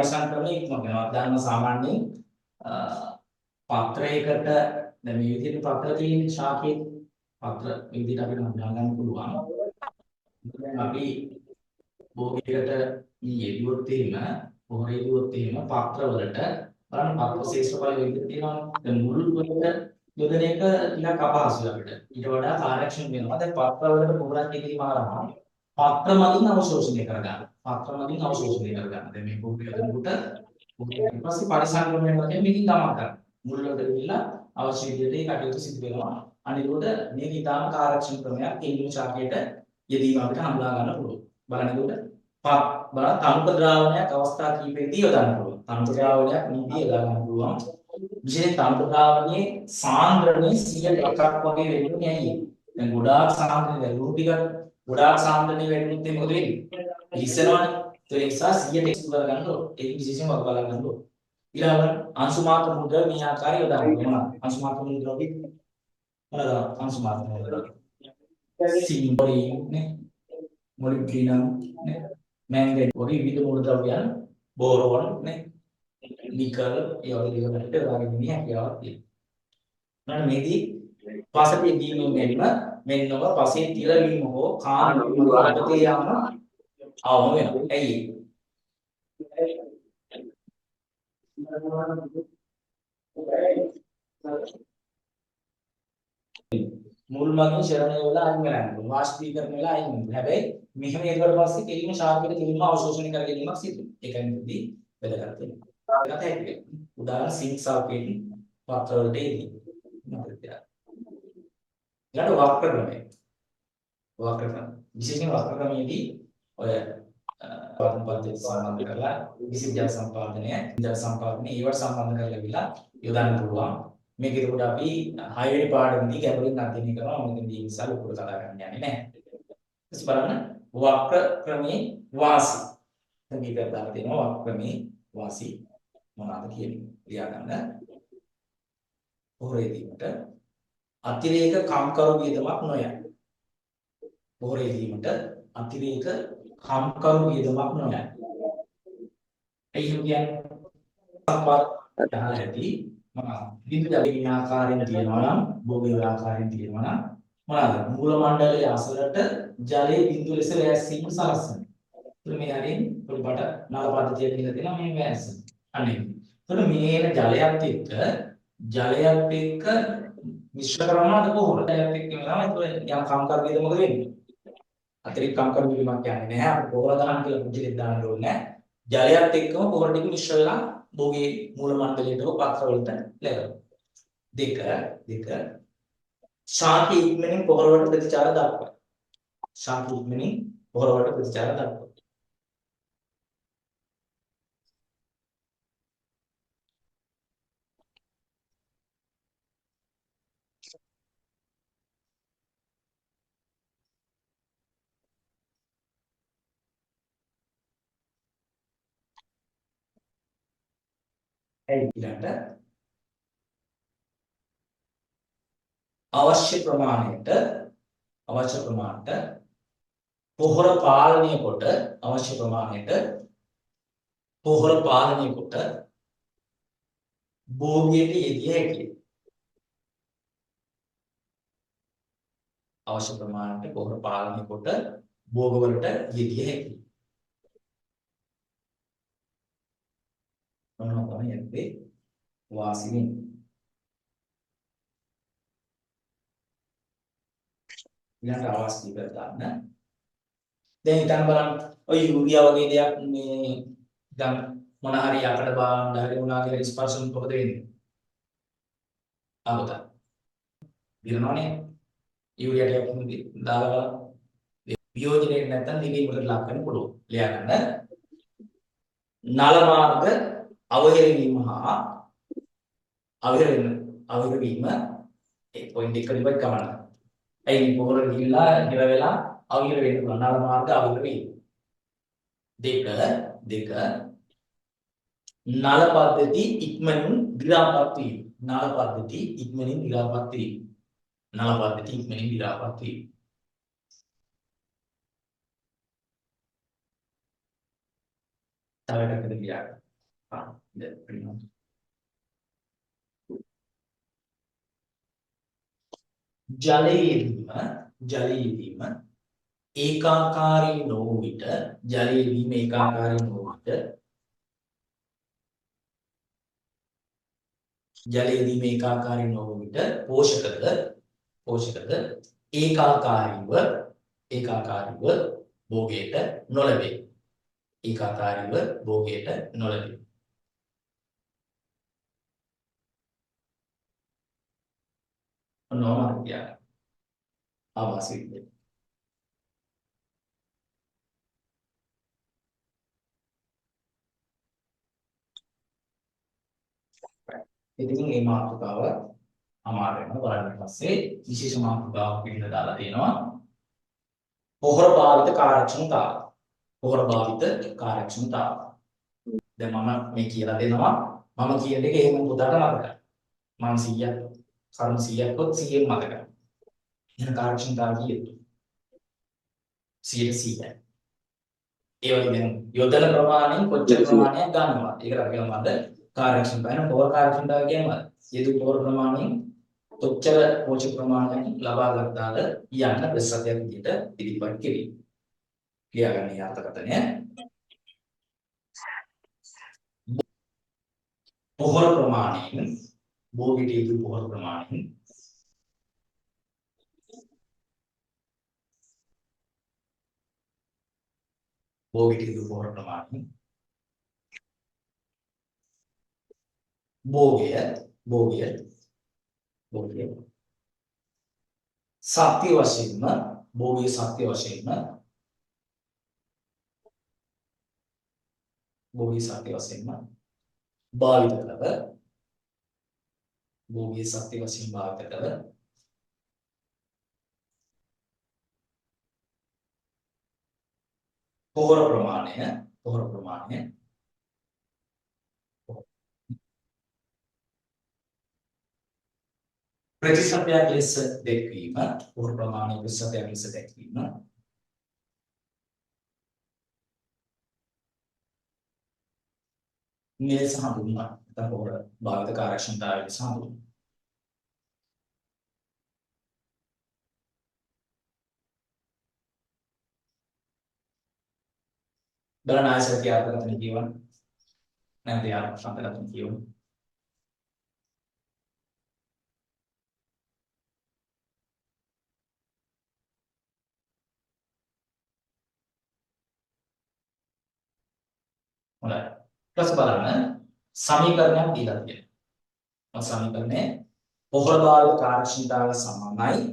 පරිසංක්‍රමණය ඉක්ම වෙනවා. දන්න සාමාන්‍යයෙන් පත්‍රයකට දැන් මේ විදිහට පත්‍ර තියෙන ශාකයේ පත්‍ර මේ විදිහට අපිට හඳුනා ගන්න පුළුවන්. දැන් අපි භෝගයකට යෙදුවොත් එහෙම පොහොර යෙදුවොත් එහෙම පත්‍ර වලට බලන්න පත්‍ර ශේෂ්ඨ ඵල විදිහට තියෙනවා. දැන් මුල් වලට යොදන එක ටිකක් අපහසුයි අපිට. ඊට වඩා කාර්යක්ෂම වෙනවා. දැන් පත්‍ර වලට පොහොරක් යෙදීම හරහා පත්‍ර මගින් අවශෝෂණය කරගන්න. පත්‍ර මගින් අවශෝෂණය කරගන්න. දැන් මේ පොහොර යොදනකොට පොහොර ඊට පස්සේ පරිසංක්‍රමණය වශයෙන් මේකෙන් ගමන් කරනවා. මුල් වලට ගිහිල්ලා අවශ්‍ය විදිහට ඒ කටයුතු සිදු වෙනවා. අනිත් මේක ඊටාම කාර්යක්ෂම ක්‍රමයක්. කෙලින්ම ශාකයට යෙදීම අපිට හඳුනා ගන්න පුළුවන්. බලන්න එතකොට බලන්න තනුක ද්‍රාවණයක් අවස්ථා කිහිපයකදී යොදන්න පුළුවන්. තනුක ද්‍රාවණයක් නිදී යොදා ගන්න පුළුවන්. විශේෂයෙන් තනුක ද්‍රාවණයේ සාන්ද්‍රණය 101ක් වගේ වෙන්නේ ඇයි? දැන් ගොඩාක් සාන්ද්‍රණය දැන් ලුණු ටිකක් ගොඩාක් සාන්ද්‍රණය වැඩිවුනොත් එහෙනම් මොකද වෙන්නේ? ලිස්සනවනේ. ඒ නිසා 100ට එකතු කරගන්න ඕන. ඒක විශේෂයෙන් වග බලා ගන්න ඕන. ඊළඟට අංශු මාත්‍ර මුද්‍රා මේ ආකාරය යොදා ගන්න මොනවද? අංශු මාත්‍ර මුද්‍රාවි මොනවද? අංශු මාත්‍ර මුද්‍රාවි සිම්පොලින් නේ, මොලිබ්ඩිනම් නේ, මැංගනීස් වගේ විවිධ මූලද්‍රව්‍යයන්, බෝරෝන් නේ, නිකල් ඒ වගේ දේවල් වලට යොදාගෙන ඉන්නේ හැකියාවක් තියෙනවා. ඊළඟට මේදී පසට යෙදීමෙන් මෙන්ම මෙන්නව පසේ තිරවීම හෝ කාම වීම අපතේ යාම අවම වෙනවා. ඇයි? මුල් මගින් ශරණය වෙලා අයින් වෙලා යනවා. වාෂ්පීකරණ වෙලා අයින් වෙනවා. හැබැයි මෙහෙම යෙදුවට පස්සේ කෙලින්ම ශාකයට කෙලින්ම අවශෝෂණය කර ගැනීමක් සිදු වෙනවා. ඒකයි මෙතනදී වැදගත් වෙන්නේ. වැදගත් හැටි. උදාහරණ සිංක් සල්ෆේට් පත්‍ර වලට යෙදී. මතක තියාගන්න. ඊළඟ වක්‍ර ක්‍රමය. වක්‍ර ක්‍රම. විශේෂයෙන් වක්‍ර ක්‍රමයේදී ඔය පදම් පද්ධති සම්බන්ධ කරලා විසින් ජල සම්පාදනය, ජල සම්පාදනය ඒවට සම්බන්ධ කරලා ගිහලා යොදන්න පුළුවන්. මේක එතකොට අපි 6 වෙනි පාඩමේදී ගැඹුරින් අධ්‍යයනය කරනවා. මොකද මේ නිසා ලොකුට කතා කරන්න යන්නේ නැහැ. ඊට බලන්න වක්‍ර ක්‍රමයේ වාසි. දැන් මේක දාලා තියෙනවා වක්‍ර ක්‍රමයේ වාසි මොනවාද කියන එක. ලියා ගන්න. පොහොර යෙදීමට අතිරේක කම්කරු වියදමක් නොයයි. පොහොර යෙදීමට අතිරේක කම්කරු වියදමක් නොයයි. ඇයි එහෙම කියන්නේ? සම්පාදන අහලා ඇති මොනවාද? බිඳු ජලයේ ආකාරයෙන් තියෙනවා නම් භෝගයේ ආකාරයෙන් තියෙනවා නම් මොනවාද? මූල මණ්ඩලයේ අසලට ජලයේ බිඳු ලෙස වැස්සීම සලස්වන. ඒතර මේ හරියෙන් පොඩි බට නල පද්ධතියක් දීලා තියෙනවා මේ වැස්ස. අන්න ඒක. ඒතර මේ එන ජලයත් එක්ක මිශ්‍ර කරනවාද කොහොමද? ජලයත් එක්ක වෙනවා. ඒතර යම් කම්කරු වියදම මොකද වෙන්නේ? අතිරික්ත කම්කරු වියදමක් යන්නේ නැහැ. අපි පොහොර දාන්න කියලා පුංචි දාන්න ඕනේ නැහැ. ජලයත් එක්කම පොහොර ටික මිශ්‍ර වෙලා භෝගයේ මූල මණ්ඩලයට හෝ පත්‍ර වලට ලැබෙනවා. දෙක දෙක ශාක ඉක්මනින් පොහොර වලට ප්‍රතිචාර දක්වයි. ශාක ඉක්මනින් පොහොර වලට ප්‍රතිචාර දක්වයි. ඊළඟට අවශ්‍ය ප්‍රමාණයට අවශ්‍ය ප්‍රමාණයට පොහොර පාලනය කොට අවශ්‍ය ප්‍රමාණයට පොහොර පාලනය කොට භෝගයට යෙදිය හැකිය. අවශ්‍ය ප්‍රමාණයට පොහොර පාලනය කොට භෝගවලට යෙදිය හැකිය. මොනවා තමයි ඇත්තේ වාසි වෙන්නේ. ඊළඟට ආවාස් කීපයක් දාන්න. දැන් හිතන්න බලන්න ඔය යූරියා වගේ දෙයක් මේ දැන් මොන හරි යකඩ භාණ්ඩ හරි මොනවා හරි ස්පර්ශ වුණොත් මොකද වෙන්නේ? ආවත. දිරනවනේ. යූරියා ටිකක් දාලා බලන්න. වියෝජනයට නැත්තම් දිවීමකට ලක් වෙන්න පුළුවන්. ලියා ගන්න. නල මාර්ග අවහිර වීම හා අවහිර වීම ඒ පොයින්ට් එක ලිව්වත් කමක් නැහැ. ඇයි මේ පොහොර ගිහිල්ලා හිර වෙලා අවහිර වෙන්න පුළුවන්. නල මාර්ග අවහිර වීම. දෙක දෙක නල පද්ධති ඉක්මනින් දිරාපත් වීම. නල පද්ධති ඉක්මනින් දිරාපත් වීම. නල පද්ධති ඉක්මනින් දිරාපත් වීම. තව එකක් විතර ලියා ගන්න. දැන් ජලයේදීම ඒකාකාරී නොවු විට ජලයේදීම ඒකාකාරී නොවු විට ජලයේදීම ඒකාකාරී නොවු විට පෝෂකද ඒකාකාරීව භෝගයට නොලැබේ. ඒකාකාරීව භෝගයට නොලැබේ. ඔන්න තියාගන්න. ආවාස විද්‍යාව. ඉතින් මේ මාතෘකාව අමාරු වෙනවා. බලන්න පස්සේ විශේෂ මාතෘකාවක් විදිහට දාලා තියෙනවා. පොහොර භාවිත කාර්යක්ෂමතාව. පොහොර භාවිත කාර්යක්ෂමතාව. දැන් මම මේ කියලා දෙනවා. මම කියන එක එහෙම පොතට මතකයි. මම 100ක් කරුණු 100ක් වත් 100න් මතකයි. එහෙනම් කාර්යක්ෂමතාව කීයද? 100යි. ඒ වගේ දැන් යොදන ප්‍රමාණයෙන් කොච්චර ප්‍රමාණයක් ගන්නවද? ඒකට අපි කියනවා මොකද්ද? කාර්යක්ෂමතාව. එහෙනම් පොහොර කාර්යක්ෂමතාව කියන්නේ මොකද්ද? යෙදු පොහොර ප්‍රමාණයෙන් කොච්චර පෝෂක ප්‍රමාණයක් ලබා ගත්තාද යන්න ප්‍රතිශතයක් විදිහට ඉදිරිපත් කිරීම. ලියාගන්න මේ අර්ථකථනය. පොහොර ප්‍රමාණයෙන් භෝගයට යෙදු පොහොර ප්‍රමාණයෙන් භෝගයට යෙදු පොහොර ප්‍රමාණයෙන් භෝගය භෝගය සත්‍ය වශයෙන්ම භෝගයේ සත්‍ය වශයෙන්ම භෝගයේ සත්‍ය වශයෙන්ම භාවිත කළ භෝගයේ සත්‍ය වශයෙන් භාවිත කළ පොහොර ප්‍රමාණය ප්‍රතිශතයක් ලෙස දැක්වීම පොහොර ප්‍රමාණය ප්‍රතිශතයක් ලෙස දැක්වීම මෙලෙස හඳුන්වනවා. නැත්නම් පොහොර භාවිත කාර්යක්ෂමතාවය ලෙස හඳුන්වනවා. බලන්න ආයසර අර්ථකථන කියවන්න. නැත්නම් අර්ථකථන කියවන්න. හොඳයි. ඊට පස්සේ බලන්න සමීකරණයක් දීලා තියෙනවා. සමීකරණය පොහොර භාවිත කාර්යක්ෂමතාවය සමානයි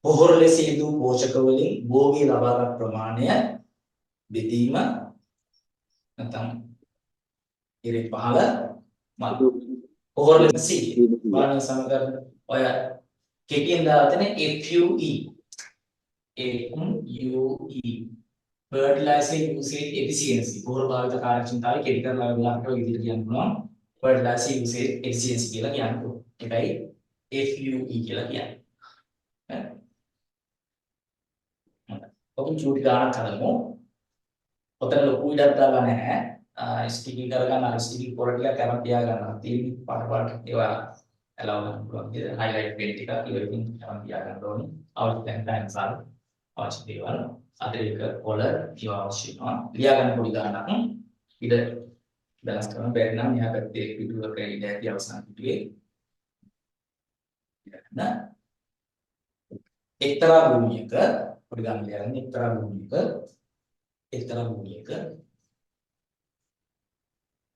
පොහොර ලෙස යෙදූ පෝෂක වලින් භෝගී ලබාගත් ප්‍රමාණය බෙදීම නැත්නම් ඉරේ 15 මල් පොහොර ලෙස 100. බලන්න සමීකරණ ඔය කෙටියෙන් දාලා තියෙන FUE FUE fertilizer usage efficiency පොහොර භාවිත කාර්යක්ෂමතාවය කෙටි කරලා ඔයගොල්ලන්ට ඔය විදිහට කියන්න පුළුවන් fertilizer usage efficiency කියලා කියන්න පුළුවන්. ඒකයි FUE කියලා කියන්නේ. හරි. හොඳයි. ඔක චූටි ගානක් හදමු. ඔතන ලොකු ඉඩක් දාලා නැහැ. ස්ටිකි කරගන්න අර ස්ටිකි පොර ටිකක් අරන් තියාගන්න. තියෙන පාට පාට ඒවා ඇලව් ගන්න පුළුවන්. ඉතින් හයිලයිට් පෙන් ටිකක් ඉවරකින් අරන් තියාගන්න ඕනේ. අවශ්‍ය තැන් පැන්සල් අවශ්‍ය දේවල් අතිරේක කොළ ඒවා අවශ්‍ය වෙනවා. ලියාගන්න පොඩි ගානක් ඉඩ බැලන්ස් කරන්න බැරි නම් එහා පැත්තේ පිටුවක ඉඩ ඇති අවසාන පිටුවේ ලියාගන්න. එක්තරා භූමියක පොඩි ගානක් ලියාගන්න. එක්තරා භූමියක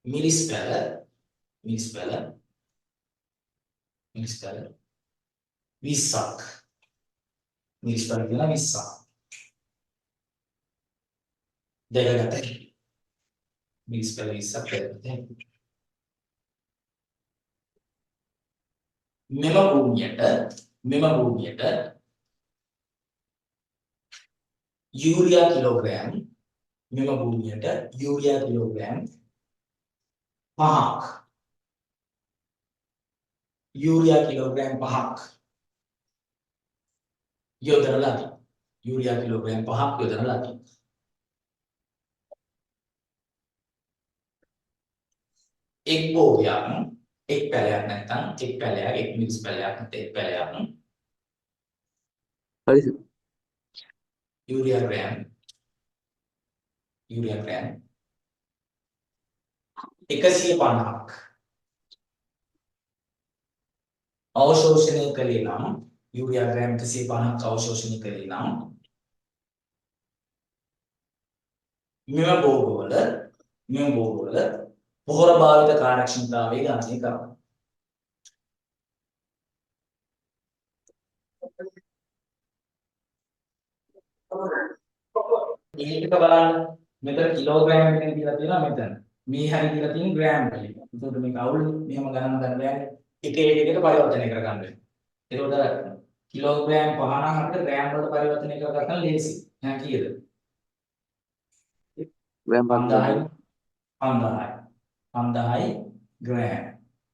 මිරිස් පැල 20ක් මිරිස් පැල කියලා 20ක් දැකගත හැකියි. මිරිස් පැල 20ක් දැකගත හැකියි. මෙම භූමියට යූරියා කිලෝග්‍රෑම් මෙම භූමියට යූරියා කිලෝග්‍රෑම් 5ක් යූරියා කිලෝග්‍රෑම් 5ක් යොදන ලදී. යූරියා කිලෝග්‍රෑම් 5ක් යොදන ලදී. එක් භෝගයක් එක් පැලයක් නැත්නම් එක් පැලයක් එක් මිරිස් පැලයක් නැත්නම් එක් පැලයක් හරි sir. Urea gram urea gram 150ක් අවශෝෂණය කළේ නම් යූරියා ග්‍රෑම් 150ක් අවශෝෂණය කළේ නම් මෙම භෝගවල මෙම භෝගවල පොහොර භාවිත කාර්යක්ෂමතාවය ගණනය කරනවා. මේක බලන්න මෙතන කිලෝග්‍රෑම් එකෙන් දීලා තියෙනවා මෙතන. මේ හරි දීලා තියෙන ග්‍රෑම් වලින්. එතකොට මේක අවුල් මෙහෙම ගණන් ගන්න බෑනේ. එක එක එකට පරිවර්තනය කරගන්න වෙනවා. එතකොට කිලෝග්‍රෑම් 5 නම් අපිට ග්‍රෑම් වලට පරිවර්තනය කරගන්න ලේසි. එහෙනම් කීයද? ග්‍රෑම් 5000යි 5000යි 5000යි ග්‍රෑම්.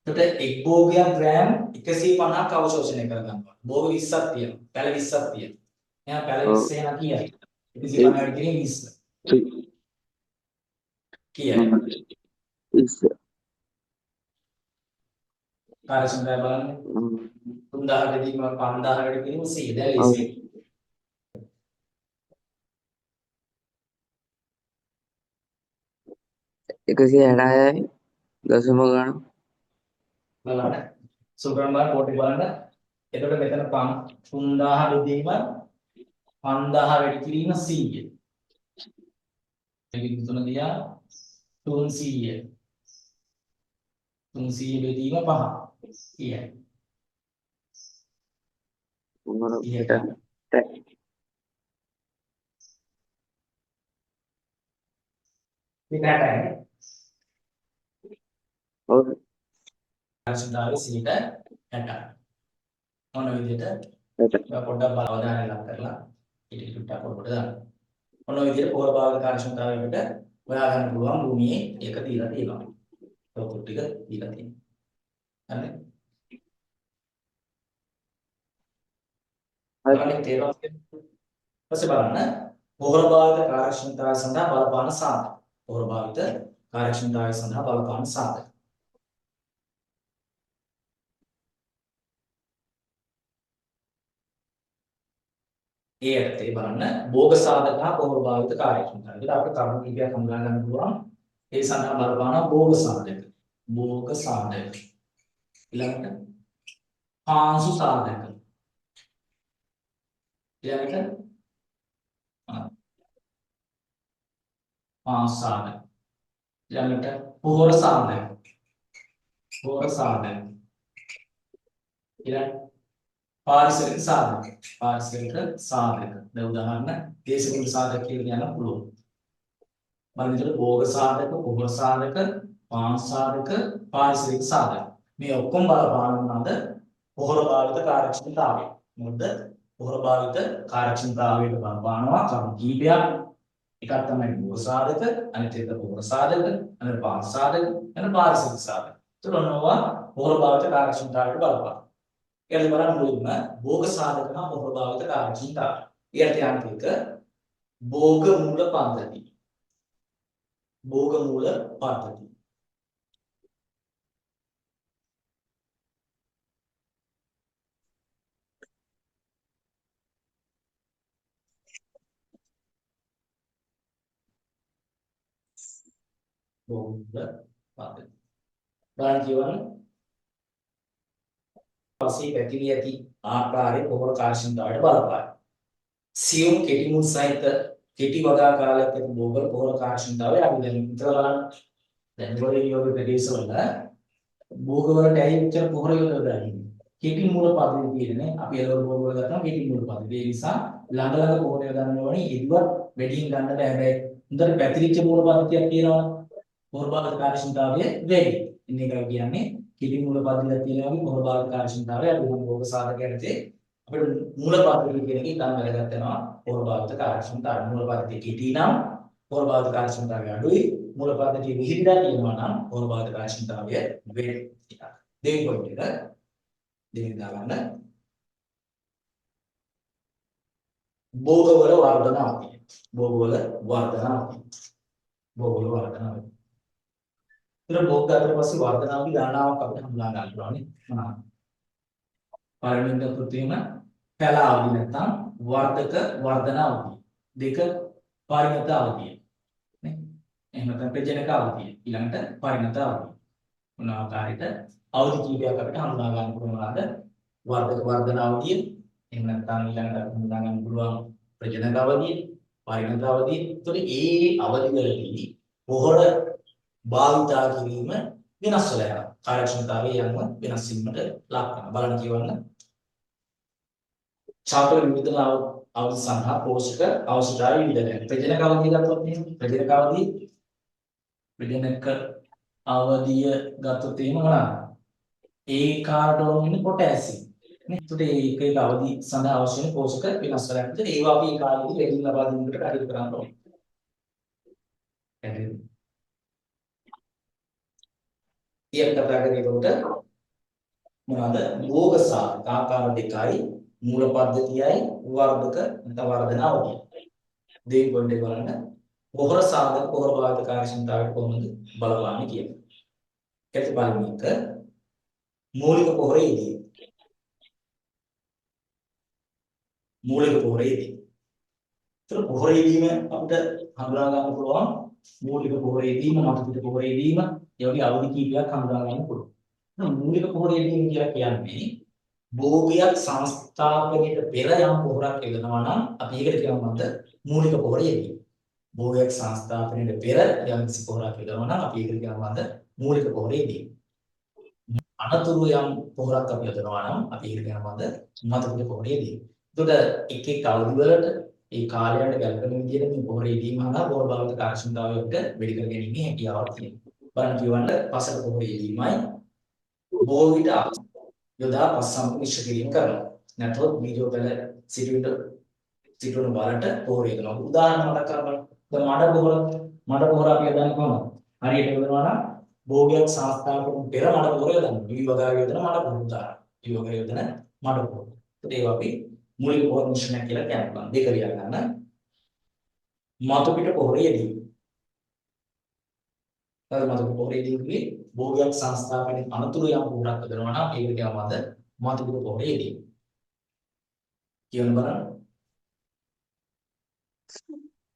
එතකොට එක් භෝගයක් ග්‍රෑම් 150ක් අවශෝෂණය කරගන්නවා. භෝග 20ක් තියෙනවා. පැල 20ක් තියෙනවා. එහෙනම් පැල 20 එහෙනම් කීයද? 150 වැඩි කිරීම 20. කීයයි? 20. කාර්යක්ෂමතාවය බලන්න. 3000 බෙදීම 5000 වැඩි කිරීම 100. දැන් ලේසි. 166යි දශම ගාන. බලන්න. සුග්‍රන් බලන්න පොඩි බලන්න. එතකොට මෙතන 3000 බෙදීම 5000 වැඩි කිරීම 100. මේක තුන දිහා 300. 300 බෙදීම 5. කීයයි? මේක 60යි. ඔව්. කාර්යක්ෂමතාවය 60යි. ඔන්න ඔය විදිහට පොඩ්ඩක් බල අවධානය ලක් කරලා ඊට ටිකක් පොඩ්ඩක් දාන්න. ඔන්න ඔය විදිහට පොහොර භාවිත කාර්යක්ෂමතාවය අපිට හොයා ගන්න පුළුවන් භූමියේ ඒක දීලා තියෙනවා. තොරතුරු ටික දීලා තියෙනවා. හරිද? බලන්න තේරෙනවද? ඊපස්සේ බලන්න පොහොර භාවිත කාර්යක්ෂමතාවය සඳහා බලපාන සාධක. පොහොර භාවිත කාර්යක්ෂමතාවය සඳහා බලපාන සාධක. ඒ යටතේ බලන්න භෝග සාධක හා පොහොර භාවිත කාර්යක්ෂමතාවය. ඒකට අපිට කරුණු කිහිපයක් හඳුනා ගන්න පුළුවන්. ඒ සඳහා බලපාන භෝග සාධක. භෝග සාධක. ඊළඟට පාංශු සාධක. ඊළඟට පාංශු සාධක. ඊළඟට පොහොර සාධක. පොහොර සාධක. ඊළඟ පාරිසරික සාධක. පාරිසරික සාධක. දැන් උදාහරණ දේශගුණ සාධක කියලා කියන්න පුළුවන්. බලන්න විතර භෝග සාධක, පොහොර සාධක, පාංශු සාධක, පාරිසරික සාධක. මේ ඔක්කොම බලපාන මොනවාද? පොහොර භාවිත කාර්යක්ෂමතාවය. මොකද පොහොර භාවිත කාර්යක්ෂමතාවයට බලපානවා කරුණු කීපයක්. එකක් තමයි භෝග සාධක, අනිත් එක පොහොර සාධක, අනිත් පාංශු සාධක, අනිත් පාරිසරික සාධක. ඒතර ඔන්නෝවා පොහොර භාවිත කාර්යක්ෂමතාවයට බලපානවා. ඊළඟ බලන්න මුලින්ම භෝග සාධක හා පොහොර භාවිත කාර්යක්ෂමතාවය. ඊළඟට යන එක භෝග මූල පද්ධතිය. භෝග මූල පද්ධතිය. භෝග මූල පද්ධතිය. බලන්න කියවන්න. පස්සේ පැතිරී ඇති ආකාරයේ පොහොර කාර්යක්ෂමතාවයට බලපායි. සියුම් කෙටි මුල් සහිත කෙටි වගා කාලයක් ඇති භෝගවල පොහොර කාර්යක්ෂමතාවය අපි දැන් විතර බලන්න. දැන් නුවරඑළිය ප්‍රදේශවල භෝග වලට ඇයි උච්චර පොහොර යොදවලා ඉන්නේ? කෙටි මූල පද්ධතිය තියෙන්නේ. අපි එළවලු භෝග වල ගත්තම කෙටි මූල පද්ධතිය. ඒ නිසා ළඟ ළඟ පොහොර යොදන්න ඕනේ. ඉදිවත් වැඩියෙන් ගන්න බෑ. හැබැයි හොඳට පැතිරිච්ච මූල පද්ධතියක් තියෙනවා. පොහොර භාවිත කාර්යක්ෂමතාවය වැඩි. ඉන්නේ ඒකයි කියන්නේ කෙටි මූල පද්ධතියක් තියෙනවා වගේ පොහොර භාවිත කාර්යක්ෂමතාවය අඩු වෙන භෝග සාධක යටතේ අපිට මූල පද්ධතිය කියන එක ඉතාම වැදගත් වෙනවා. පොහොර භාවිත කාර්යක්ෂමතාවය මූල පද්ධතිය කෙටි නම් පොහොර භාවිත කාර්යක්ෂමතාවය අඩුයි. මූල පද්ධතිය විහිදලා තියෙනවා නම් පොහොර භාවිත කාර්යක්ෂමතාවය වැඩි. දෙවෙනි පොයින්ට් එක දෙවෙනි දාගන්න. භෝගවල වර්ධන අවධිය. භෝගවල වර්ධන අවධිය. භෝගවල වර්ධන අවධිය. ඒතර භෝග ගත්තට පස්සේ වර්ධන අවධි ගණනාවක් අපිට හඳුනා ගන්න පුළුවන් නේ. මොනවාද? පළවෙනි ගත්තොත් එහෙම පැල අවධි නැත්නම් වර්ධක වර්ධන අවධිය. දෙක පරිණත අවධිය. නේ? එහෙම නැත්නම් ප්‍රජනක අවධිය. ඊළඟට පරිණත අවධිය. මොන ආකාරයකට අවධි කීපයක් අපිට හඳුනා ගන්න පුළුවන් මොනවාද? වර්ධක වර්ධන අවධිය. එහෙම නැත්නම් ඊළඟට අපිට හඳුනා ගන්න පුළුවන් ප්‍රජනක අවධිය, පරිණත අවධිය. ඒතකොට ඒ අවධි වලදී පොහොර භාවිතා කිරීම වෙනස් වෙලා යනවා. කාර්යක්ෂමතාවය යනුව වෙනස් වීමට ලක් වෙනවා. බලන්න කියවන්න. ශාකවල විවිධ අවධි සඳහා පෝෂක අවශ්‍යතාවය විවිධ වෙනවා. ප්‍රජනක අවධිය ගත්තොත් එහෙම ප්‍රජනක අවධිය ප්‍රජනක අවධිය ගත්තොත් එහෙම මොනවාද? ඒ කාට ඕන වෙන්නේ පොටෑසියම්. නේ? ඒතකොට ඒ එක එක අවධි සඳහා අවශ්‍ය වෙන පෝෂක වෙනස් වෙලා යනවා. ඒවා අපි ඒ කාලෙදී වැඩිම ලබා දීමකට කටයුතු කරන්න ඕනේ. පැහැදිලිද? ඊට කතා කරේ එතකොට මොනවාද? භෝග සාධක ආකාර දෙකයි, මූල පද්ධතියයි වර්ධක නැත්නම් වර්ධන අවධිය. දෙවෙනි පොයින්ට් එක බලන්න. පොහොර සාධක පොහොර භාවිත කාර්යක්ෂමතාවයට කොහොමද බලපාන්නේ කියලා. ඒත් පළවෙනි එක මූලික පොහොරේදී. මූලික පොහොරේදී. ඒතර පොහොරේදීම අපිට හඳුනා ගන්න පුළුවන් මූලික පොහොරේදීම මතු පිට පොහොරේදීම ඒ වගේ අවධි කීපයක් හඳුනා ගන්න පුළුවන්. මූලික පොහොරේදීම කියලා කියන්නේ භෝගයක් සංස්ථාපනයට පෙර යම් පොහොරක් යොදනවා නම් අපි ඒකට කියනවා මොකද්ද? මූලික පොහොරේදීම. භෝගයක් සංස්ථාපනයට පෙර යම් කිසි පොහොරක් යොදනවා නම් අපි ඒකට කියනවා මොකද්ද? මූලික පොහොරේදීම. අනතුරු යම් පොහොරක් අපි යොදනවා නම් අපි ඒකට කියනවා මොකද්ද? මතු පිට පොහොරේදීම. එතකොට එක එක අවධි වලට ඒ කාලයන්ට ගැලපෙන විදිහට මේ පොහොරේදීම හරහා පොහොර භාවිත කාර්යක්ෂමතාවය අපිට වැඩි කර ගැනීමේ හැකියාවක් තියෙනවා. බලන්න කියවන්න පසට පොහොරේදීමයි බොහෝ විට යොදා පස් සමග මිශ්‍ර කිරීම කරනවා. නැතොත් බීජෝපැල සිටුවන සිටුවන වලට පොහොර යොදනවා. උදාහරණ මතක් කරගන්න බලන්න. දැන් මඩ පොහොර අපි යොදන්නේ කොහොමද? හරියට යොදනවා නම් භෝගයක් සංස්ථාපන පෙර මඩ පොහොර යොදන්න. ඉවි වගාවේ යොදන මඩ පොහොර උදාහරණ. ඉවි වගාවේ යොදන මඩ පොහොර. ඒත් ඒවා අපි මූලික පොහොර මිශ්‍රණයක් කියලා කියන්න පුළුවන්. දෙක ලියා ගන්න. මතු පිට පොහොර යෙදීම. අර මතු පිට පොහොර යෙදීම කිව්වේ භෝගයක් සංස්ථාපනයේ අනතුරු යම් පොහොරක් යොදනවා නම් ඒකට කියනවා මොකද්ද? මතු පිට පොහොර යෙදීම. කියවන බලන්න.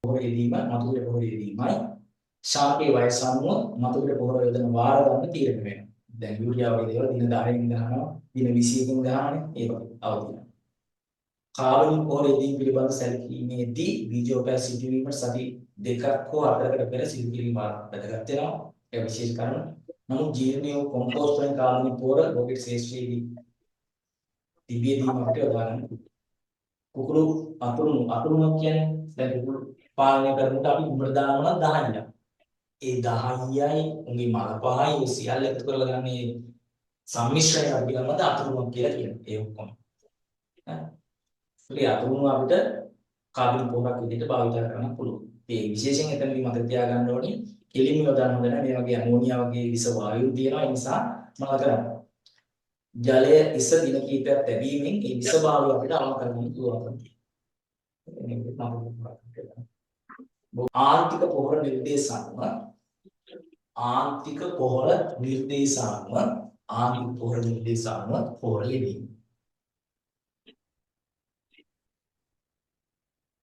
පොහොර යෙදීම මතු පිට පොහොර යෙදීමයි ශාකයේ වයස අනුව මතු පිට පොහොර යොදන වාර ගන්න තීරණය වෙනවා. දැන් යූරියා වගේ දේවල් දින 10කින් ගහනවා, දින 20කින් ගහනවානේ ඒ වගේ අවධිය. කාබනික පොහොර යෙදීම පිළිබඳ සැලකීමේදී බීජෝපය සිදුවීමට සති දෙකක් හෝ හතරකට පෙර සිදු කිරීම වැදගත් වෙනවා. ඒක විශේෂ කරුණ. නමුත් ජීර්ණීය වූ කොම්පෝස්ට් වලින් කාබනික පොහොර රෝගීට ශ්‍රේෂ්ඨයේදී තිබියදීම අපිට යොදා ගන්න පුළුවන්. කුකුළු අතුරුණු අතුරුණු කියන්නේ දැන් කුකුළු පාලනය කරනකොට අපි උඹට දානවා නම් 10ක්. ඒ 10යි උන්ගේ මල පහයි ඒ සියල්ල එකතු කරලා ගන්න මේ සම්මිශ්‍රණය අපි ගන්නවද අතුරුණු කියලා කියනවා. ඒ ඔක්කොම. හරි. ඒ අතුරුණු අපිට කාබනික පොහොරක් විදිහට භාවිත කරන්න පුළුවන්. ඒ විශේෂයෙන් එතනදී මතක තියාගන්න ඕනේ කෙලින්ම යොදන්න හොඳ නැහැ. මේ වගේ ඇමෝනියා වගේ විස වායු තියෙනවා. ඒ නිසා මොනවද කරන්නේ? ජලය ඉස දින කිහිපයක් තැබීමෙන් ඒ විස භාවය අපිට අවම කරගන්න පුළුවන්. ආන්තික පොහොර නිර්දේශ අනුව ආන්තික පොහොර නිර්දේශ අනුව ආන්තික පොහොර නිර්දේශ අනුව පොහොර යෙදීම.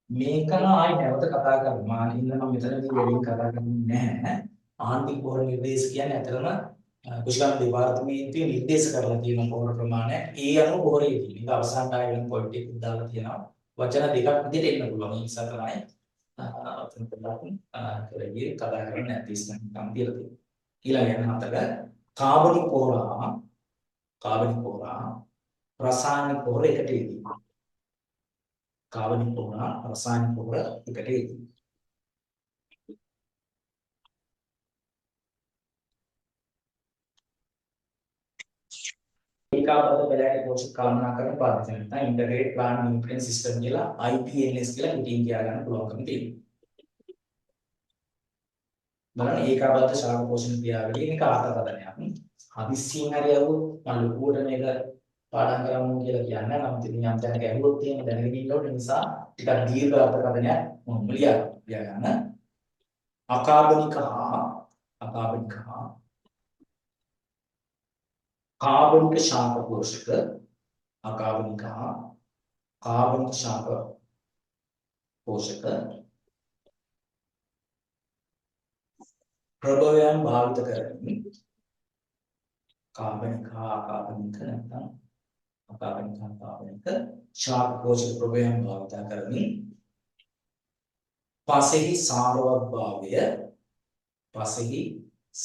මේක නම් ආයි නැවත කතා කරමු. මා ඉන්න මම මෙතනදී වැඩියෙන් කතා කරන්නේ නැහැ. ආන්තික පොහොර නිර්දේශ කියන්නේ ඇත්තටම කෘෂිකර්ම දෙපාර්තමේන්තුවේ නිර්දේශ කරලා තියෙන පොහොර ප්‍රමාණයක්. ඒ අනුව පොහොර යෙදීම. ඒක අවසානට ආයෙ වෙන පොයින්ට් එකක් දාලා තියෙනවා. වචන දෙකක් විදිහට එන්න පුළුවන්. ඒ නිසා තමයි ඔතන පොඩ්ඩක් කරගිය කතා කරන්නේ නැති ඉස්සන් කම් තියලා තියෙනවා. ඊළඟ යන හතර කාබනික පොහොර කාබනික පොහොර රසායනික පොහොර එකට යෙදීම. කාබනික පොහොර රසායනික පොහොර එකට යෙදීම. ඒකාබද්ධ පැලෑටි පෝෂක කළමනාකරණ පද්ධතිය නැත්නම් ඉන්ටග්‍රේටඩ් ප්ලාන්ට් නියුට්‍රියන්ට් සිස්ටම් කියලා IPNS කියලා කෙටියෙන් කියා ගන්න පුළුවන්කම තියෙනවා. බලන්න ඒකාබද්ධ ශාක පෝෂණ ක්‍රියාවලිය මේක අර්ථකථනයක්. හදිස්සියෙන් හරි ඇහුවොත් මම ලොකුවට මේක පාඩම් කරමු කියලා කියන්නේ නැහැ. නමුත් ඉතින් යම් තැනක ඇහුවොත් එහෙම දැනගෙන ඉන්න ඕන නිසා ටිකක් දීර්ඝ අර්ථකථනයක් මම ලියා ගන්න. අකාබනික හා අකාබනික හා කාබනික ශාක පෝෂක, අකාබනික හා කාබනික ශාක පෝෂක ප්‍රභවයන් භාවිත කරමින්, කාබනික හා අකාබනික නැත්නම් අකාබනික හා කාබනික ශාක පෝෂක ප්‍රභවයන් භාවිත කරමින් පසෙහි සාරවත්භාවය, පසෙහි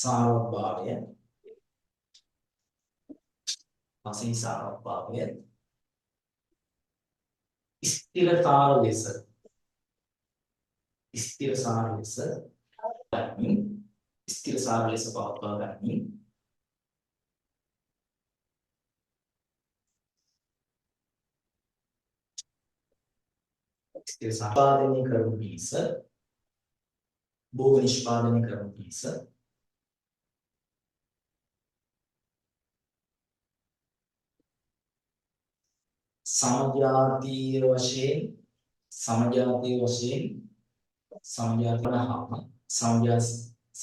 සාරවත්භාවය, පසෙහි සාරවත්භාවය ස්ථිරසාර ලෙස, ස්ථිරසාර ලෙස ගනිමින්, ස්ථිරසාර ලෙස පවත්වා ගනිමින් නිෂ්පාදනය කරනු පිණිස, භෝග නිෂ්පාදනය කරනු පිණිස සමජාතීය වශයෙන්, සමජාතීය වශයෙන්, සමජාති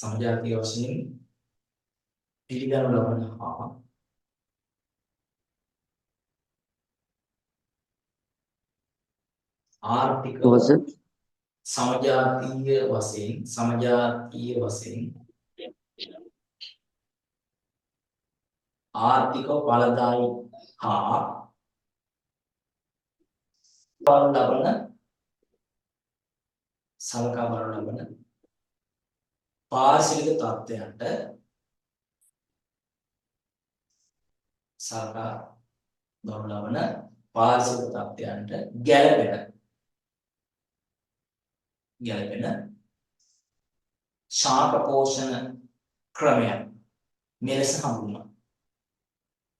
සමජාතීය වශයෙන් පිළිගනු ලබන හා ආර්ථිකව සමජාතීය වශයෙන්, සමජාතීය වශයෙන් ආර්ථිකව ඵලදායී හා බලනු ලබන, සලකා බලනු ලබන පාරිසරික තත්ත්වයන්ට සලකා බලනු ලබන පාරිසරික තත්ත්වයන්ට ගැළපෙන, ගැළපෙන ශාක පෝෂණ ක්‍රමයක් මෙලෙස හඳුන්වනවා.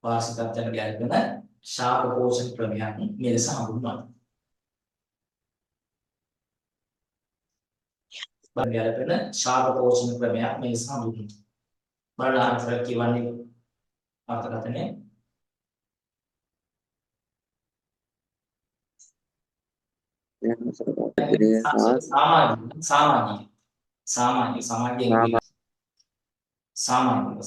පාරිසරික තත්ත්වයන්ට ගැළපෙන ශාක පෝෂණ ක්‍රමයක් මෙලෙස හඳුන්වනවා. ගැළපෙන ශාක පෝෂණ ක්‍රමයක් මෙලෙස හඳුන්වනවා. බලන්න අර්ථය කියවන්නේ අර්ථකථනය. සාමාජික, සාමාජික, සමාජයේ, සාමාජික,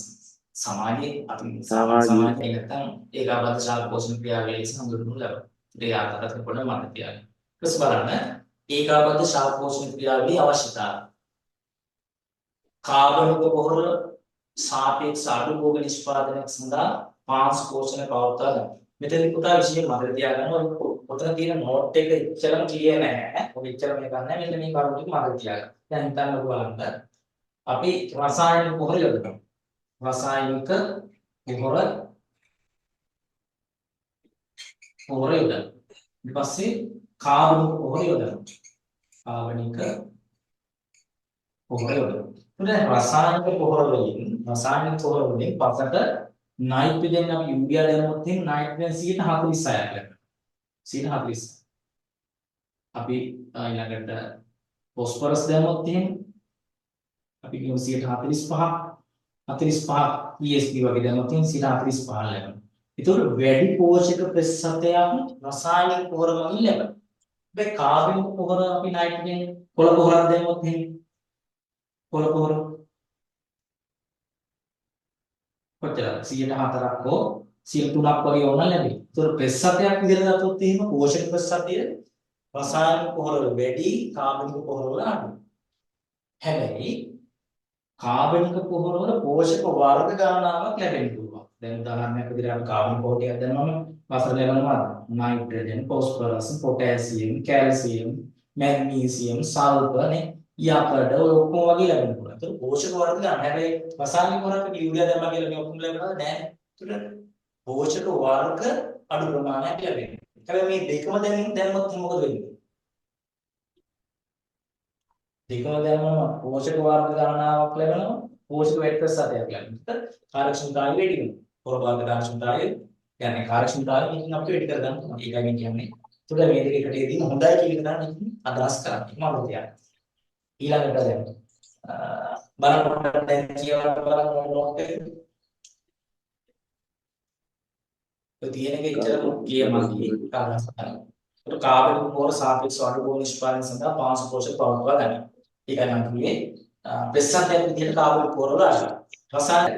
සමාජයේ අපි සමාජයේ නැත්තම් ඒකාබද්ධ ශාක පෝෂණ ක්‍රියාවලිය ලෙස හඳුන්වනු ලබනවා. ඒ අර්ථකථන පොඩ්ඩක් මතක තියාගන්න. ඊට බලන්න ඒකාබද්ධ ශාක පෝෂණ ක්‍රියාවලියේ අවශ්‍යතාවය. කාබනික පොහොර සාපේක්ෂ අඩු භෝග නිෂ්පාදනයක් සඳහා පාංශු පෝෂණය පවත්වා ගන්න. මෙතනදී පුතා විශේෂයෙන් මතක තියාගන්න ඔය ඔතන තියෙන නෝට් එක එච්චරම ක්ලියර් නෑ. ඔය එච්චරම මේක නෑ. මෙන්න මේ කරුණු ටික මතක තියාගන්න. දැන් හිතන්නකෝ බලන්න. අපි රසායනික පොහොර යොදනවා. රසායනික පොහොර පොහොර යොදනවා. ඊට පස්සේ කාබනික පොහොර යොදනවා. කාබනික පොහොර යොදනවා. එතකොට රසායනික පොහොර වලින්, රසායනික පොහොර වලින් පසට නයිට්‍රජන් අපි යූරියා දැම්මොත් එහෙනම් නයිට්‍රජන් 46ක් ලැබෙනවා. 46. අපි ඊළඟට ෆොස්ෆරස් දැම්මොත් එහෙම අපි කියමු 45ක්, 45 ESP වගේ දැම්මොත් එහෙම 45 ලැබෙනවා. ඒතකොට වැඩි පෝෂක ප්‍රතිශතයක් රසායනික පොහොර මගින් ලැබෙනවා. හැබැයි කාබනික පොහොර අපි නයිට්‍රජන් කොළ පොහොරක් දැම්මොත් එහෙම කොළ පොහොර කොච්චරද 104ක් හෝ 3ක් වගේ ඕන ලැබෙයි. ඒතකොට ප්‍රතිශතයක් විදිහට ගත්තොත් එහෙම පෝෂක ප්‍රතිශතය රසායනික පොහොර වල වැඩි, කාබනික පොහොර වල අඩුයි. හැබැයි කාබනික පොහොර වල පෝෂක වර්ග ගණනාවක් ලැබෙන්න පුළුවන්. දැන් උදාහරණයක් විදිහට අපි කාබනික පොහොර ටිකක් දැම්මම වසර ලැබෙනවා nitrogen, phosphorus, potassium, calcium, magnesium, sulphur නේ, යකඩ ඔය ඔක්කොම වගේ ලැබෙන්න පුළුවන්. ඒතකොට පෝෂක වර්ග ගන්න. හැබැයි රසායනික පොහොරක් අපි යූරියා දැම්මා කියලා මේ ඔක්කොම ලැබෙනවද? නෑ. ඒතකොට පෝෂක වර්ග අඩු ප්‍රමාණයක් ලැබෙනවා. හැබැයි මේ දෙකම දැන් දැම්මොත් මොකද වෙන්නේ? දෙකම දැම්මම පෝෂක වර්ග ගණනාවක් ලැබෙනවා, පෝෂක වැඩි ප්‍රතිශතයක් ලැබෙනවා. කාර්යක්ෂමතාවය වැඩි වෙනවා. පොර වර්ග කාර්යක්ෂමතාවය කියන්නේ කාර්යක්ෂමතාවය මේකෙන් අපිට වැඩි කරගන්න පුළුවන්. ඒකයි මේ කියන්නේ. ඒතකොට මේ දෙක එකට යෙදීම හොඳයි කියන එක තමයි මේකෙන් අදහස් කරන්නේ. මම තියාගන්න. ඊළඟට දැන් බලන්න දැන් කියවලා බලන්න නෝට් එක. ඔය තියෙන එක එච්චරම කියමදි අදහස් කරන්නේ. ඒතකොට කාබනික පොහොර සාපේක්ෂ අඩු භෝග නිෂ්පාදනය සඳහා පාංශු පෝෂක පවත්වා ගන්න. ඒකයි මම කිව්වේ ප්‍රතිශතයක් විදිහට කාබනික පොහොර වල අඩුයි. රසායන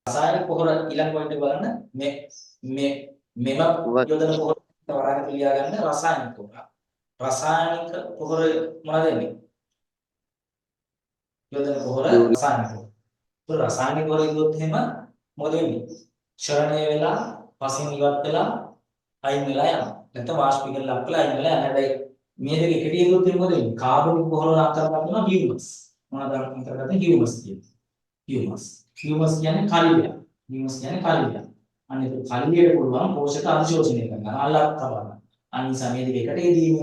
රසායනික පොහොර ඊළඟ පොයින්ට් එක බලන්න. මේ මේ මෙම යොදන පොහොර වරාගත ලියා ගන්න රසායනික පොහොර. රසායනික පොහොර මොනවද වෙන්නේ? යොදන පොහොර රසායනික පොහොර. ඒක රසායනික පොහොර කිව්වොත් එහෙම මොකද වෙන්නේ? ක්ෂරණය වෙලා පසින් ඉවත් වෙලා අයින් වෙලා යනවා. නැත්නම් වාෂ්පීකරණ ලක් වෙලා අයින් වෙලා යනවා. හැබැයි මේ දෙක එකට යෙදුවොත් එහෙම මොකද වෙන්නේ? කාබනික පොහොර ලක් කරලා තියෙනවා හියුමස්. මොනවද ලක් කරගත්තේ? හියුමස් කියන්නේ. හියුමස්. හියුමස් කියන්නේ කලිය. හියුමස් කියන්නේ කලිය. අන්න ඒක කලියට පුළුවන් පෝෂක අධිශෝෂණය කරගන්න. අල්ලක් තබන්න. අන්න නිසා මේ දෙක එකට යෙදීම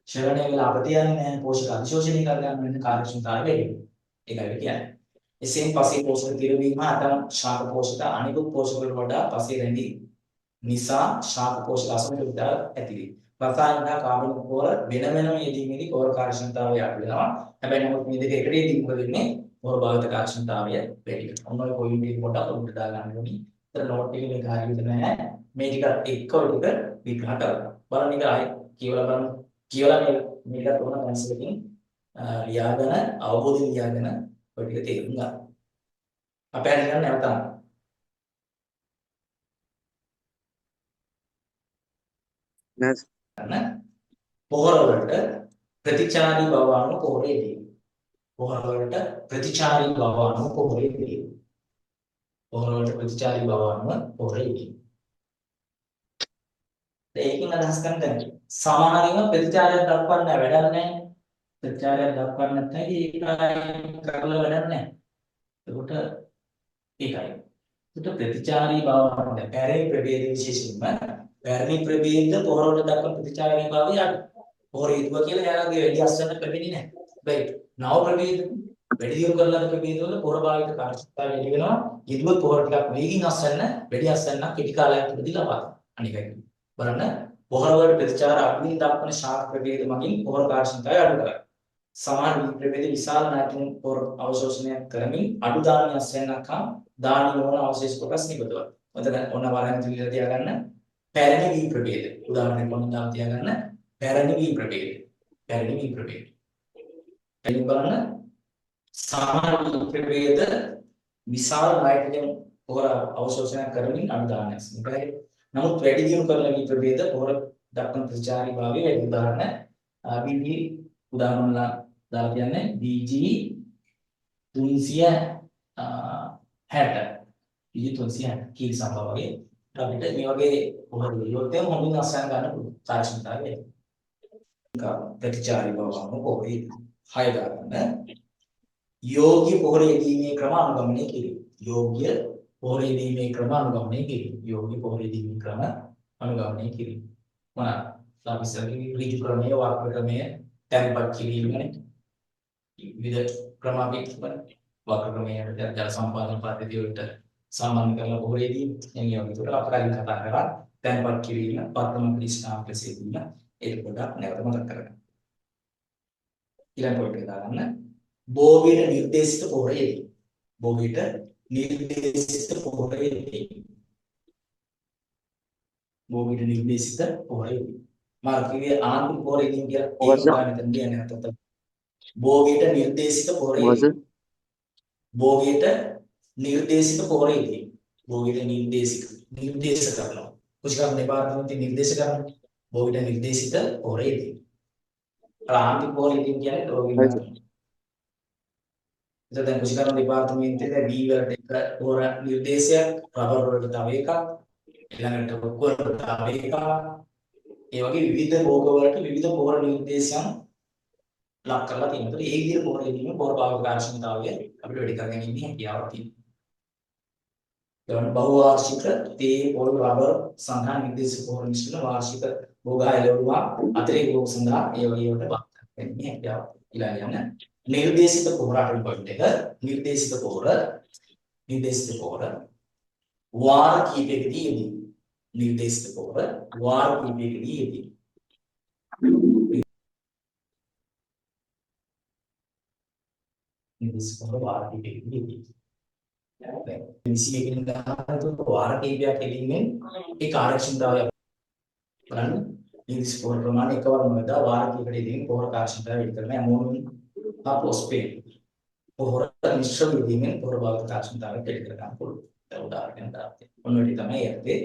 ක්ෂරණය වෙලා අපත යන්නේ නැහැ. පෝෂක අධිශෝෂණය කරගන්න වෙන කාර්යක්ෂමතාවය වැඩි වෙනවා. ඒකයි කියන්නේ. එසේම පසේ පෝෂක තිරවීම අතම් ශාක පෝෂක අනිකුත් පෝෂක වලට වඩා පසේ රැඳි නිසා ශාක පෝෂක අසමතුලිතතාව ඇති වේ. රසායනික හා කාබනික පොහොර වෙන වෙනම යෙදීමේදී පොහොර කාර්යක්ෂමතාවය අඩු වෙනවා. හැබැයි නමුත් මේ දෙක එකට යෙදීම මොකද වෙන්නේ? පොහොර භාවිත කාර්යක්ෂමතාවය වැඩි වෙනවා. ඔන්න ඔය පොයින්ට් එක පොඩ්ඩක් ඔළුවට දාගන්න ඕනි. ඒතර නෝට් එකේ මේක හරියට නෑ. මේ ටිකත් එක්ක ඔය ටික විග්‍රහ කරගන්න. බලන්න එක ආයෙ කියවලා බලන්න. කියවලා මේ ටිකත් ඕන පැන්සලකින් ලියාගෙන අවබෝධයෙන් ලියාගෙන ඔය ටික තේරුම් ගන්න. අපේ හරියට නැවත ගන්න. පොහොර වලට ප්‍රතිචාරී බව අනුව පොහොර යෙදීම. පොහොර වලට ප්‍රතිචාරී බව අනුව පොහොර යෙදීම. පොහොර වලට ප්‍රතිචාරී බව අනුව පොහොර යෙදීම. ඒකෙන් අදහස් කරන්නේ දැන් සමහර ඒවා ප්‍රතිචාරයක් දක්වන්න වැඩක් නැහැ. ප්‍රතිචාරයක් දක්වන්න නැත්නම් ඒක කරලා වැඩක් නැහැ. එතකොට ඒකයි. එතකොට ප්‍රතිචාරී බව අනුව පැරණි ප්‍රභේද විශේෂයෙන්ම පැරණි ප්‍රභේද පොහොර වලට දක්වන ප්‍රතිචාරී භාවය අඩු. පොහොර යෙදුවා කියලා එයාලගේ වැඩි අස්වැන්න ලැබෙන්නේ නැහැ. හැබැයි නව ප්‍රභේද වැඩි දියුණු කරන ලද ප්‍රභේද වල පොහොර භාවිත කාර්යක්ෂමතාවය වැඩි වෙනවා. යෙදුවොත් පොහොර ටිකක් වේගින් අස්වැන්න වැඩි අස්වැන්නක් කෙටි කාලයක් තුළදී ලබා ගන්නවා. අනික එක බලන්න පොහොර වලට ප්‍රතිචාර අඩුවෙන් දක්වන ශාක ප්‍රභේද මගින් පොහොර කාර්යක්ෂමතාවය අඩු කරයි. සමහර වී ප්‍රභේද විශාල නයිට්‍රජන් පොහොර අවශෝෂණය කරමින් අඩු ධාන්‍ය අස්වැන්නක් හා ධාන්‍ය නොවන අවශේෂ කොටස් නිපදවයි. ඔතන ඔන්න වරෙන් තුලිලා තියාගන්න. පැරණි වී ප්‍රභේද උදාහරණයක් වශයෙන් දාලා තියාගන්න. පැරණි වී ප්‍රභේද. පැරණි වී ප්‍රභේද. එයින් බලන්න සමහර වී ප්‍රභේද විශාල නයිට්‍රජන් පොහොර අවශෝෂණය කරමින් අඩු ධාන්‍ය අස්වැන්න. නමුත් වැඩි දියුණු කරන වී ප්‍රභේද පොහොර දක්වන ප්‍රතිචාරී භාවය වැඩි. උදාහරණ BG උදාහරණ දාලා කියන්නේ BG 360 BG 360 කීරි සම්බා වගේ අපිට මේ වගේ පොහොර යෙදුවොත් එහෙම හොඳින් අස්වැන්න ගන්න පුළුවන් කාර්යක්ෂමතාවය වැඩි. ප්‍රතිචාරී බව අනුව පොහොර හය දාගන්න. යෝග්‍ය පොහොර යෙදීමේ ක්‍රම අනුගමනය කිරීම. යෝග්‍ය පොහොර යෙදීමේ ක්‍රම අනුගමනය කිරීම. යෝග්‍ය පොහොර යෙදීමේ ක්‍රම අනුගමනය කිරීම. මොනවාද? අපි ඉස්සර කිව්වේ ඍජු ක්‍රමය, වක්‍ර ක්‍රමය, තැන්පත් කිරීම නේ. විවිධ ක්‍රම අපි තිබුණා. වක්‍ර ක්‍රමයට ජල සම්පාදන පද්ධතිය වලට සම්බන්ධ කරලා පොහොර යෙදීම. එන් ඒ වගේ ඒකට අපි කලින් කතා කරා. තැන්පත් කිරීම, පත්‍රම ක්‍රිෂ්ණාංක ලෙස යෙදීම. ඒක පොඩ්ඩක් නැවත මතක් කරගන්න. ඊළඟ පොයින්ට් එක දාගන්න. භෝගයට නිර්දේශිත පොහොර යෙදීම. භෝගයට නිර්දේශිත පොහොර යෙදීම. භෝගයට නිර්දේශිත පොහොර යෙදීම. මම කිව්වේ ආන්තික පොහොර යෙදීම කියලා. ඒක තමයි මෙතන කියන්නේ නැත්තම්. භෝගයට නිර්දේශිත පොහොර යෙදීම. භෝගයට නිර්දේශිත පොහොර යෙදීම. භෝගයට නිර්දේශ කරනවා. කෘෂිකර්ම දෙපාර්තමේන්තුවේ නිර්දේශ කරනවා. භෝගයට නිර්දේශිත පොහොර යෙදීම. අර ආන්තික පොහොර යෙදීම කියන්නේ රෝගී නෑ. එතකොට දැන් කෘෂිකර්ම දෙපාර්තමේන්තුවේ දැන් වී වලට එක පොහොර නිර්දේශයක්, රබර් වලට තව එකක්, ඊළඟට කොකෝ වලට තව එකක්. ඒ වගේ විවිධ භෝග වලට විවිධ පොහොර නිර්දේශයන් ලක් කරලා තියෙනවා. ඒතකොට ඒ විදිහට පොහොර යෙදීම පොහොර භාවිත කාර්යක්ෂමතාවය අපිට වැඩි කර ගැනීමේ හැකියාවක් තියෙනවා. එවන බහුවාර්ෂික තේ පොල් රබර් සඳහා නිර්දේශ පොහොර මිශ්‍රණ වාර්ෂික භෝග එළවලු අතිරේක භෝග සඳහා ඒ වගේ ඒවාට බාධා ගැනීමේ හැකියාවක් ඊළඟ යන නිර්දේශිත පොහොර අටවෙනි පොයින්ට් එක. නිර්දේශිත පොහොර නිර්දේශිත පොහොර වාර කීපයකදී යෙදී. නිර්දේශිත පොහොර වාර කීපයකදී යෙදී. නිර්දේශිත පොහොර වාර කීපයකදී යෙදී. දැන් 21 වෙනි දාන වාර කීපයක් යෙදීමෙන් ඒ කාර්යක්ෂමතාවය බලන්න. නිර්දේශිත පොහොර ප්‍රමාණය එකවරම නොයදා වාර කීපයකට යෙදීමෙන් පොහොර කාර්යක්ෂමතාවය වැඩි කරන ඇමෝනියම් හා ෆොස්ෆේට් පොහොර මිශ්‍ර යෙදීමෙන් පොහොර භාවිත කාර්යක්ෂමතාවය වැඩි කර ගන්න පුළුවන්. උදාහරණයක් දාලා තියෙනවා. ඔන්න ඔය ටික තමයි යටතේ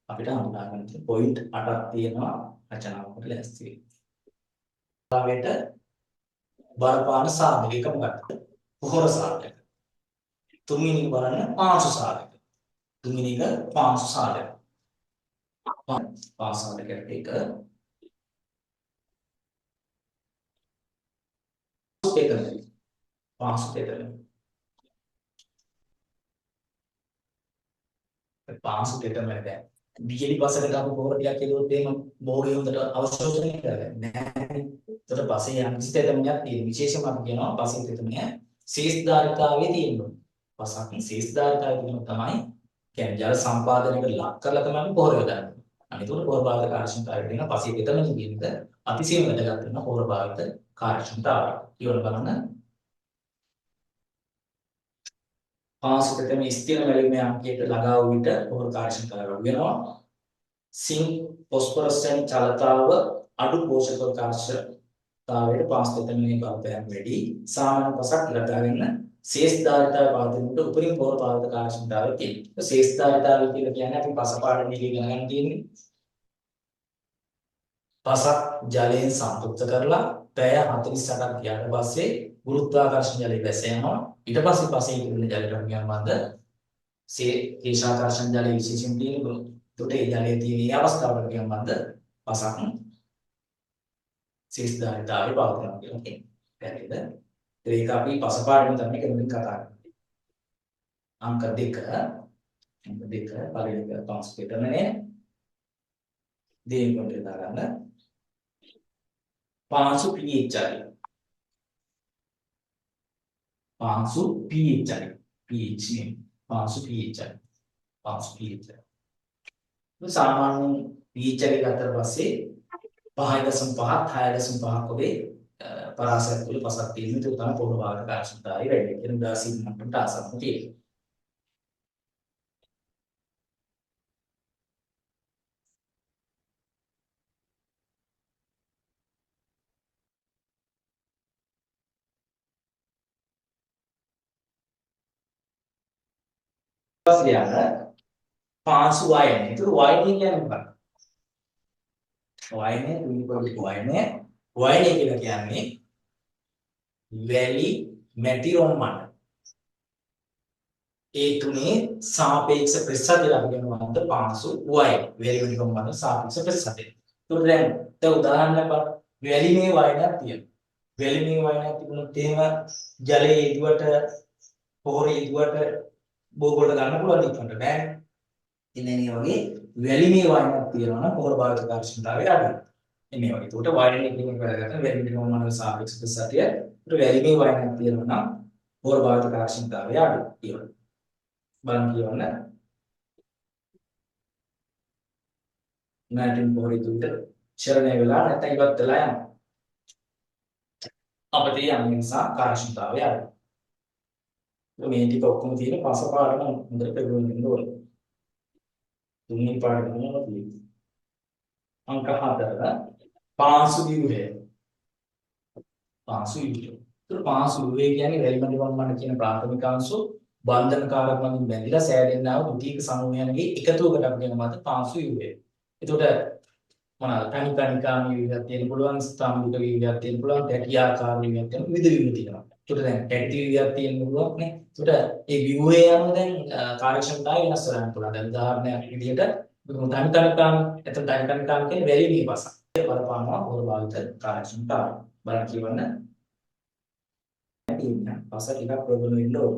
අපිට හඳුනා ගන්න තියෙන පොයින්ට් 8ක් තියෙනවා රචනාවකට ලෑස්ති වෙන්න. තාවයට බලපාන සාධක එක මොකක්ද? පොහොර සාධක. තුන්වෙනි එක බලන්න පාංශු සාධක. තුන්වෙනි එක පාංශු සාධක. පාංශු සාධක එක තෙතම. පාංශු තෙතම. පාංශු තෙතම දැන් විජලි පසකට අපි පොහොර ටිකක් යෙදුවොත් එහෙම භෝගය හොඳට අවශෝෂණය කරගන්නේ නැහැ. ඒතර පසේ යම් කිසි තෙතමනයක් තියෙන. විශේෂයෙන්ම අපි කියනවා පසේ තෙතමනය ශේෂධාරිතාවයේ තියෙනවා. පසක් ශේෂධාරිතාවයේ තියෙනවා තමයි කියන්නේ ජල සම්පාදනයකට ලක් කරලා තමයි අපි පොහොර යොදන්නේ. අනිත් උඩ පොහොර භාවිත කාර්යක්ෂමතාවය කියන පසේ තෙතමනය කියන එක අතිශයින් වැදගත් වෙනවා පොහොර භාවිත කාර්යක්ෂමතාවය. කියවල බලන්න. පාංශු තෙතමනය ස්ථිර වැලිමේ අංකයට ළඟා වූ විට පොහොර කාර්යක්ෂමතාවය වැඩි වෙනවා. සිංක් ෆොස්ෆරස් වැනි චලතාව අඩු පෝෂක කාර්යක්ෂමතාවයට පාංශු තෙතමනයේ බලපෑම වැඩි. සාමාන්‍ය පසක් ලබාගෙන ශේෂධාරිතාවය පවතිනකොට උපරිම පොහොර භාවිත කාර්යක්ෂමතාවය තියෙනවා. ශේෂධාරිතාවය කියලා කියන්නේ අපි පස පාඩමේ ඉගෙන ගන්න තියෙන්නේ. පසක් ජලයෙන් සම්පෘක්ත කරලා පැය 48ක් ගියාට පස්සේ ගුරුත්වාකර්ෂණ ජලය බැස යනවා. ඊට පස්සේ පසේ ඉතුරු වෙන ජලයට අපි කියනවා මොකද්ද? කේශාකර්ෂණ ජලය විශේෂයෙන් තියෙන. එතකොට ඒ ජලයේ තියෙන ඒ අවස්ථාවකට කියනවා මොකද්ද? පසක් ශේෂධාරිතාවය පවතිනවා කියලා කියනවා. පැහැදිලිද? ඒක අපි පස පාඩම තමයි කෙලින් කතා කරන්නේ. අංක 2 අංක 2 පළවෙනි එක පාංශු තෙතමනය දෙවෙනි පොයින්ට් එක දාගන්න. පාංශු pH අගය. පාංශු pH අගය. pH නේ. පාංශු pH අගය. පාංශු pH අගය. සාමාන්‍යයෙන් pH අගය ගත්තට පස්සේ 5.5ත් 6.5ක් වගේ පරාසයක් තුළ පසක් තියෙන ඒක තමයි පොහොර භාවිත කාර්යක්ෂමතාවය වැඩි වෙන උදාසීන මට්ටමට ආසන්න තියෙනවා. පස්සේ යන පාංශු වයනය. ඒතර වයනය කියන්නේ මොකක්ද? වයනය තුන්වෙනි පොයින්ට් එක වයනය. වයනය කියලා කියන්නේ වැලි මැටි රොන් මඩ. ඒ තුනේ සාපේක්ෂ ප්‍රතිශතය අපි කියනවා මොකද්ද? පාංශු වයනය. වැලි මැටි රොන් මඩ සාපේක්ෂ ප්‍රතිශතය. ඒතර දැන් දැන් උදාහරණයක් බලන්න. වැලිමේ වයනයක් තියෙනවා. වැලිමේ වයනයක් තිබුණොත් එහෙම ජලයේ යෙදුවට පොහොර යෙදුවට භෝග වලට ගන්න පුළුවන් ඉක්මනට බෑනේ. ඉතින් මේ වගේ වැලිමේ වයනයක් තියෙනවා නම් පොහොර භාවිත කාර්යක්ෂමතාවය අඩුයි. මේ වගේ. ඒකට වයනය කියන එක වැදගත් වෙනවා. වැලිමේ රොන් මඩ සාපේක්ෂ ප්‍රතිශතය. ඒකට වැලිමේ වයනයක් තියෙනවා නම් පොහොර භාවිත කාර්යක්ෂමතාවය අඩුයි කියනවා. බලන්න කියවන්න. නයිට්‍රජන් පොහොර ඊට ක්ෂරණය වෙලා නැත්නම් ඉවත් වෙලා යනවා. අපතේ යන නිසා කාර්යක්ෂමතාවය අඩුයි. මේ ටික ඔක්කොම තියෙන පස පාඩම හොඳට පෙරළුම් වෙන්න ඕනේ. තුන්වෙනි පාඩම මොනවද තියෙන්නේ? අංක 4 පාංශු ව්‍යුහය. පාංශු ව්‍යුහය. ඒතර පාංශු ව්‍යුහය කියන්නේ වැලි මැටි රොන් මඩ කියන ප්‍රාථමික අංශු බන්ධන කාරක මගින් බැඳිලා සෑදෙන්නා වූ ද්විතීක සමූහයන්ගේ එකතුවකට අපි කියනවා මොකද්ද? පාංශු ව්‍යුහය. එතකොට මොනවාද? තනි කණිකාමී ව්‍යුහයක් තියෙන්න පුළුවන්, ස්තම්භික ව්‍යුහයක් තියෙන්න පුළුවන්, තැටි ආකාර ව්‍යුහයක් තියෙන්න විවිධ ව්‍යුහ තියෙනවා. එතකොට දැන් තැටි ව්‍යුහයක් තියෙන්න පුළුවන් නේ. එතකොට ඒ ව්‍යුහය අනුව දැන් කාර්යක්ෂමතාවය වෙනස් වෙලා යන්න පුළුවන්. දැන් උදාහරණයක් විදිහට තනි කණිකාම, එතන තනි කණිකාම කියන්නේ වැලිමේ පසක්. ඒ බලපානවා පොහොර භාවිත කාර්යක්ෂමතාවය. බලන්න කියවන්න. පස ටිකක් ප්‍රබල වෙන්න ඕන.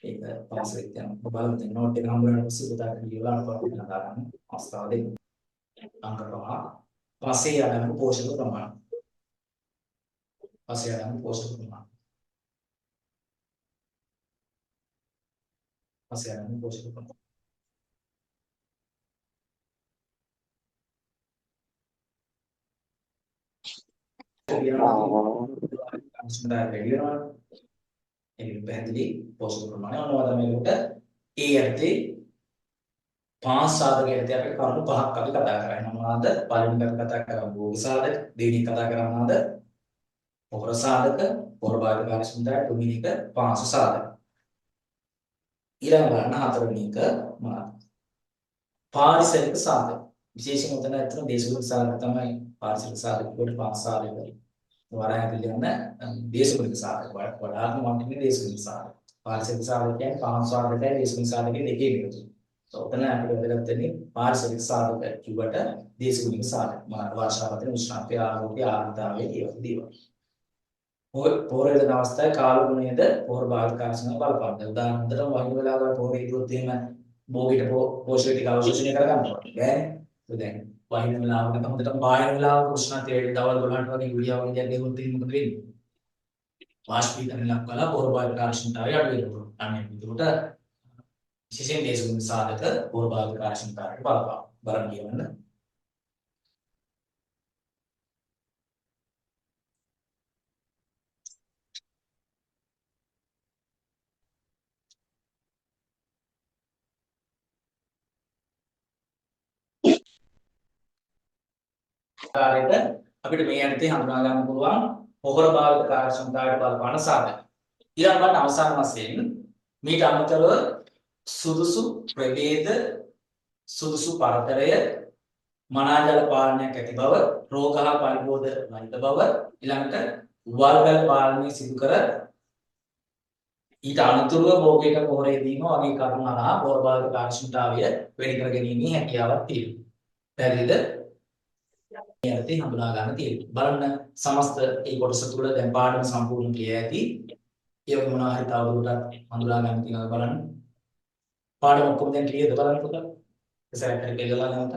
ඒක පාස් වෙන්න යනවා. බලමු දැන් නෝට් එක හම්බුනාට පස්සේ පුතාට ලියලා අනුපාත කතා කරන්න අවස්ථාව දෙන්න. අංක 5 පසේ අඩංගු පෝෂක ප්‍රමාණය. පසේ අඩංගු පෝෂක ප්‍රමාණය. පසේ අඩංගු පෝෂක ප්‍රමාණය. අංශුදාය වැඩි වෙනවා. ඒක පැහැදිලි පෝෂක ප්‍රමාණය. ඔන්න තමයි ඒකට ඒ යටතේ පහ සාධක යටතේ අපි කරුණු පහක් අපි කතා කරා. මොනවාද? පළවෙනි එක කතා කරා භෝග සාධක, දෙවෙනි එක කතා කරා මොනවාද? පොහොර සාධක, පොහොර භාවිත කාර්යක්ෂමතාවය, තුන්වෙනි එක පාංශු සාධක. ඊළඟ බලන්න හතරවෙනි එක මොනවද? පාරිසරික සාධක. විශේෂයෙන් උතන ඇත්තටම දේශගුණික සාධක තමයි පාරිසරික සාධක කොට පාසාලයක වරහන් ඇතුළේ යන දේශගුණික සාධක. වඩාත්ම වටින්නේ දේශගුණික සාධක. පාරිසරික සාධක කියන්නේ පහන් සාධකයි දේශගුණික සාධකයි දෙකේ එකතු. ඔතන අපිට වැදගත් වෙන්නේ පාරිසරික සාධක කිව්වට දේශගුණික සාධක. මොනවාද? වර්ෂාපතන, උෂ්ණත්වය, ආලෝකය, ආර්ද්‍රතාවය, ඒ වගේ දේවල්. පොහොර වේදන අවස්ථාවේ කාලගුණයද පොහොර භාවිත කාර්යක්ෂමතාව බලපාන. දැන් උදාහරණ හොඳටම වහින වෙලාවක පොහොර හිදුවොත් එහෙම භෝගිට පෝෂක ටික අවශෝෂණය කරගන්න බෑනේ. ඒ දැන් වහින වෙලාවක නැත්නම් හොඳටම පායන වෙලාවක උෂ්ණත්වය දවල් 12ට වගේ යුරියා වගේ දෙයක් ගැහුවොත් එහෙම මොකද වෙන්නේ? වාෂ්පීකරණ ලක් වෙලා පොහොර භාවිත කාර්යක්ෂමතාවය අඩු වෙනවා. අන්න ඒක. ඒකට විශේෂයෙන් දේශගුණ සාධක පොහොර භාවිත කාර්යක්ෂමතාවයට බලපාන. බලන්න කියවන්න. ආකාරයට අපිට මේ යටතේ හඳුනා ගන්න පුළුවන් පොහොර භාවිත කාර්යක්ෂමතාවයට බලපාන සාධක. ඊළඟ බලන්න අවසාන වශයෙන් මීට අමතරව සුදුසු ප්‍රභේද, සුදුසු පරතරය, මනාජල පාලනයක් ඇති බව, රෝග හා පරිබෝධ රහිත බව, ඊළඟට වල්වැල් පාලනය සිදු කර ඊට අනතුරුව භෝගයට පොහොර යෙදීම වගේ කරුණු හරහා පොහොර භාවිත කාර්යක්ෂමතාවය වැඩි කර ගැනීමේ හැකියාවක් තියෙනවා. පැහැදිලිද? මේ අර්ථය හඳුනා ගන්න තියෙනවා. බලන්න සමස්ත ඒ කොටස තුළ දැන් පාඩම සම්පූර්ණ ක්‍රියා ඇති. ඒ වගේ මොනවා හරි තවදුරටත් හඳුනා ගන්න තියෙනවද බලන්න. පාඩම ඔක්කොම දැන් ක්ලියර්ද බලන්න පුතා. ඉස්සරහට හරි පෙළලා නැවත.